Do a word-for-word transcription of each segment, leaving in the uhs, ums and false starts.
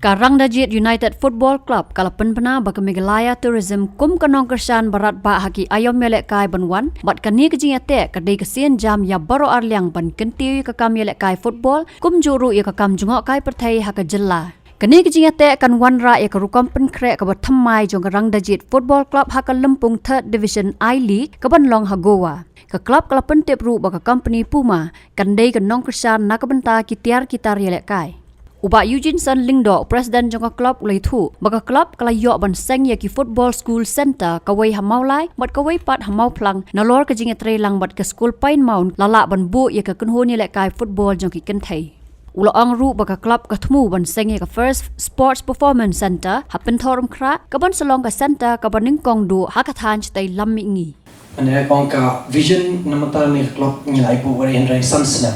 Ka Rangdajit United Football Club ka la pynbna ba ka Meghalaya Tourism kum ka nongkyrshan ba radbah ha ki aïom ïalehkai ban wan, bad kane ka jingïateh ka dei ka sienjam ïa baroh arliang ban kyntiew ïa ka kam ïalehkai football, kumjuh ruh ïa ka kam jngohkai pyrthei ha ka jylla. Kane ka jingïateh kan wanrah ïa ka rukom pynkhreh kaba thymmai jong ka Rangdajit Football Club ha ka lympung Third Division I-League kaban long ha Goa. Ka club ka la pyntip ruh ba ka company Puma kan dei ka nongkyrshan na ka bynta ki tiar ki tar ïalehkai. U Bah Eugeneson Lyngdoh, President jong ka club, u la ïathuh ba ka club ka la ïoh ban seng ïa ki Football School Centre, kawei ha Mawlai bad kawei pat ha Mawphlang, nalor ka jingïatreilang bad ka skul Pine Mount la lah ban buh ïa ka kynhun ïalehkai football jong ki kynthei. U la ong ruh ba ka club ka thmu ban seng ïa ka First Sports Performance Centre ha Pynthorumkhrah, kaban sa long ka centre kaba nyngkong duh ha ka thaiñ shatei lam mihngi. Mane ong ka vision namar ne ka club ngi la ïa buh ïa hynrei san snem.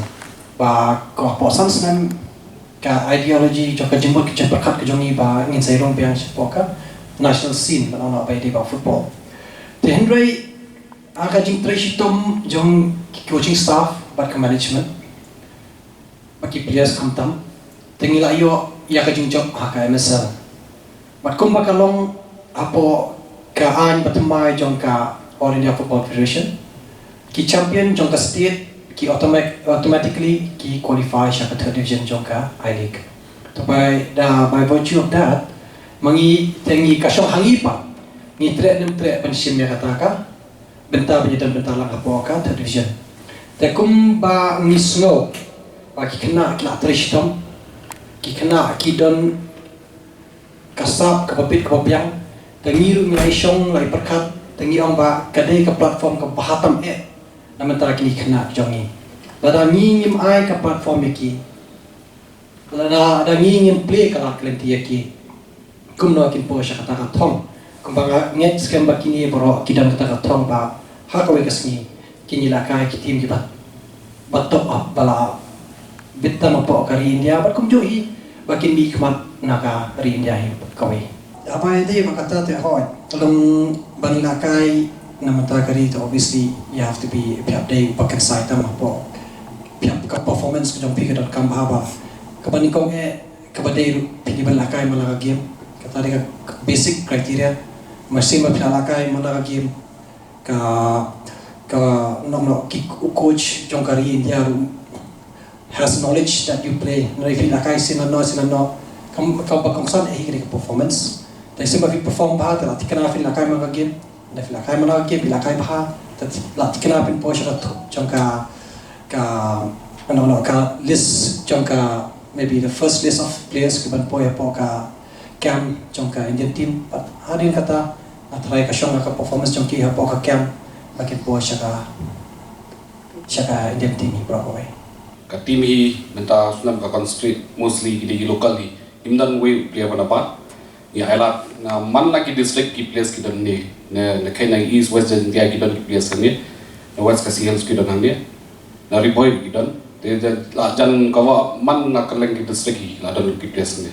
Ba ka hapoh san snem ka ideology jong ka jingmut ka jingpyrkhat ka jong ngi ba ngin sa ïarung biang shapoh ka national scene, ban ong ba ïadei bad football. Te hynrei ha ka jingtrei shitom jong ki coaching staff bad ka management, bad ki players khamtam, te ngi la ïoh ïa ka jingjop ha ka M S L. Bad kumba ka long hapoh ka aiñ ba thymmai jong ka All India Football Federation, ki champion jong ka state ki automatic, automatically ki qualify sha ka third division jong ka I-League. To by da, by virtue of that, ma ngi te ngi ka shong ha ngi pat, ngi treh ne ym treh ban shim ïa kata ka bynta ban ïadon bynta lang hapoh ka third division. Te kumba ngi sngew ba ki khynnah ki la trei shitom, ki khynnah ki don ka sap kaba bit kaba biang, te ngi ruh ngi la ïa shong la ïa pyrkhat, te ngi ong ba ka dei ka platform kaba bha tam eh na bynta kine ki khynnah jong ngi. Lada ngi ngim ai ka platform ïa ki, lada, lada ngi ngim plie ka lad ka lynti ïa ki, kumno kin poi sha kata ka thong? Kumba nga ngeit skhem ba kine baroh ki don kata ka thong ba ha kawei ka sngi kin ïalehkai ki team kiba, ba top up ba la bit tam hapoh ka ri India, bad kumjuh hi ba kin mihkhmat na ka ri India hi kawei. Haba ïadei bad kata te hooid, ka long ban ïalehkai na bynta ka ri te obviously you have to be, phi hap dei uba kynsai tam hapoh, phi hap, ka performance ka jong phi ka donkam bha bha. Kaba nyngkong eh, kaba dei ruh phi dei ban ïalehkai man la ka game. Kata dei ka basic criteria. Mynsiem ba phi la ïalehkai man la ka game, ka, ka, nong nong ki, u coach jong ka ri India ruh has knowledge that you play. Hynrei phi ïalehkai sien lano sien lano, kam, kaba kongsan eh hi ka dei ka performance. Te sien ba phi perform bha te la thikna phi ïalehkai man la ka game. Hynrei phi ïalehkai man la ka game, phi ïalehkai bha, te la thikna phin poi sha ka thup jong ka, ka, nong nong ka list jong ka, maybe the first list of players kiban poi hapoh ka camp jong ka Indian team. Bad hadien kata, nga tharai ka shong ka performance jong ki hapoh ka camp, ba kin poi sha ka, sha ka Indian team hi baroh kawei. Ka team hi mynta u snem ka concentrate mostly ki dei ki local hi. Ym don wei u player ba na bar. Ngi ailad na man la ki district ki players ki don ne, ne, ne kane East West Jaintia ki don ki players ne, ne West Khasi Hills ki don hangne, ne Ri Bhoi ki don. Te, te la jan kawei man na kylleng ki district hi la don ki players ne.